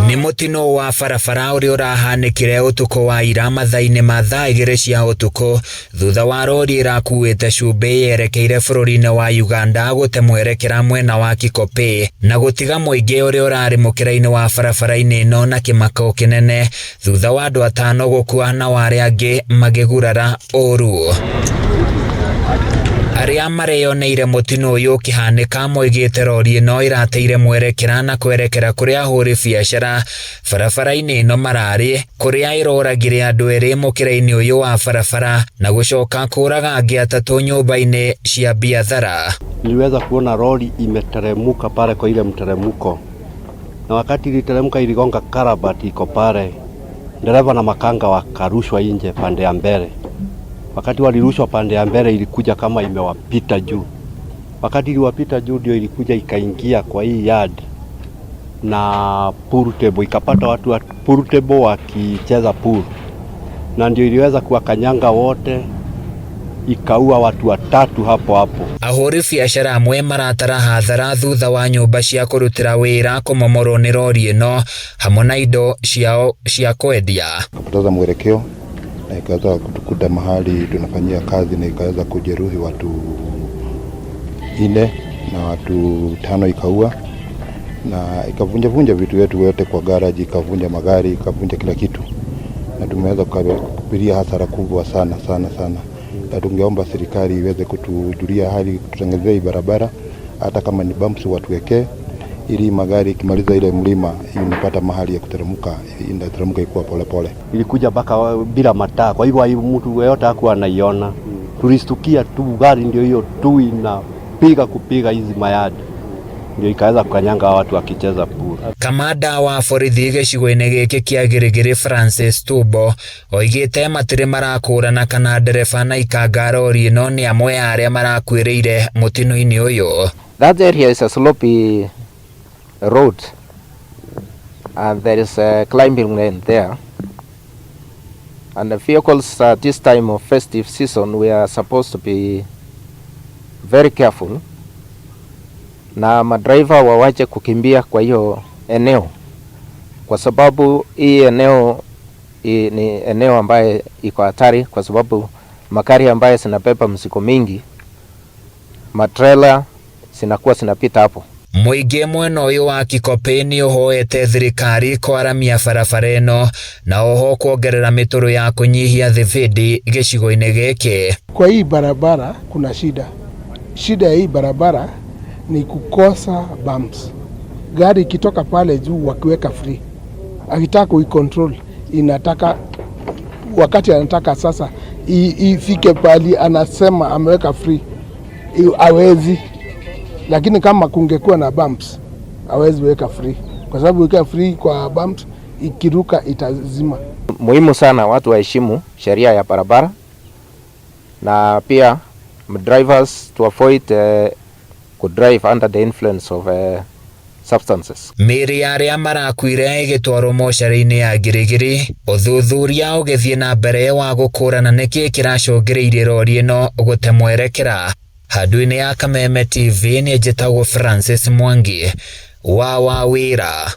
Nĩ mũtino wa barabara ũrĩa ũrahanĩkire ũtukũ wa ira mathaa-inĩ ma thaa 2 cia ũtukũ thutha wa rori ĩrakuĩte cumbĩ yerekeire bũrũri-inĩ wa Uganda gũte mwerekera mwena wa Kikopey na gũtiga mũingĩ ũrĩa ũrarĩ mũkĩra-inĩ wa barabara-inĩ ĩno na kĩmako kĩnene thutha wa andũ 5 gũkua na arĩa angĩ magĩgurara ũru. Arĩa mareyoneire mũtino ũyũ ũkĩhanĩka moigĩte rori ĩno ĩrateire mwerekera na kwerekera kũrĩa ahũri biacara barabara-inĩ ĩno mararĩ kũrĩa ĩroragire andũ 2 mũkĩra-inĩ ũyũ wa barabara na gũcoka kũraga angĩ 3 nyũmba-inĩ cia biathara. Niliweza kuona rori imeteremuka pale kwa ile mteremuko, na wakati iliteremka iligonga karabati iko pale, dereva na makanga wakarushwa nje pande ya mbele. Wakati walirushwa pande ya mbele ilikuja kama imewapita juu. Wakati iliwapita juu ndio ilikuja ikaingia kwa hii yard na pool table, ikapata watu wa pool table wakicheza pool, na ndio iliweza kuwakanyanga wote, ikaua watu 3 hapo hapo. Ahũri biacara amwe maratara hathara thutha wa nyũmba cia kũrutĩra wĩra kũmomorwo nĩ rori ĩno hamwe na indo ciao cia kwendia. Kapoteza mwelekeo na ikaweza kutukuta mahali tunafanyia kazi na ikaweza kujeruhi watu 4 na watu 5 ikaua na ikavunja vunja vitu vyetu vyote kwa garage, ikavunja magari, ikavunja kila kitu, na tumeweza kukabiria hasara kubwa sana sana sana. Na tungeomba serikali iweze kutujulia hali, kututengenezea hii barabara, hata kama ni bumps watuwekee, ili magari ikimaliza ile mlima inapata mahali ya kuteremka, inateremka ikuwa pole pole. Ilikuja mpaka bila mataa, kwa hivyo mtu yeyote hakuwa anaiona. Tulistukia tu gari ndio hiyo tu inapiga kupiga hizi mayadi, ndio ikaweza kukanyanga watu wakicheza pool. Kamanda wa borithi gĩcigo-inĩ gĩkĩ kĩa Gĩrĩgĩrĩ Francis Tumbo oigĩte matirĩ marakũrana kana ndereba na ikanga rori ĩno nĩ amwe a arĩa marakuĩrĩire mũtino-inĩ ũyũ. That area is a slopy road and there is a climbing lane there, and the vehicles at this time of festive season we are supposed to be very careful, na madriver wawache kukimbia kwa hiyo eneo, kwa sababu hii eneo ni eneo ambaye iko hatari, kwa sababu magari ambaye zinabeba mzigo mingi, matrela zinakuwa zinapita hapo. Mũingĩ mwena ũyũ wa Kikopey nĩ ũhoete thirikari kwaramia barabara ĩno na oho kuongerera mĩtũrũ ya kũnyihia thibindi gĩcigo-inĩ gĩkĩ. Kwa hii barabara kuna shida. Shida ya hii barabara ni kukosa bumps. Gari ikitoka pale juu wakiweka free, akitaka kuicontrol inataka wakati anataka sasa ifike pali anasema ameweka free, hawezi. Lakini kama kungekuwa na bumps hawezi weka free, kwa sababu weka free kwa bumps ikiruka itazima. Muhimu sana watu waheshimu sheria ya barabara, na pia drivers to avoid ku drive under the influence of substances. Mĩĩrĩ ya arĩa marakuire ĩgĩtwarwo mocarĩ-inĩ ya Gĩrĩgĩrĩ, ũthuthuria ũgĩthiĩ na mbere wa gũkũrana nĩkĩ kĩracũngĩrĩirie rori ĩno gũte mwerekera. Handũ-inĩ ya Kameme TV nĩ njĩtagwo Francis Mwangi wa Wawĩra.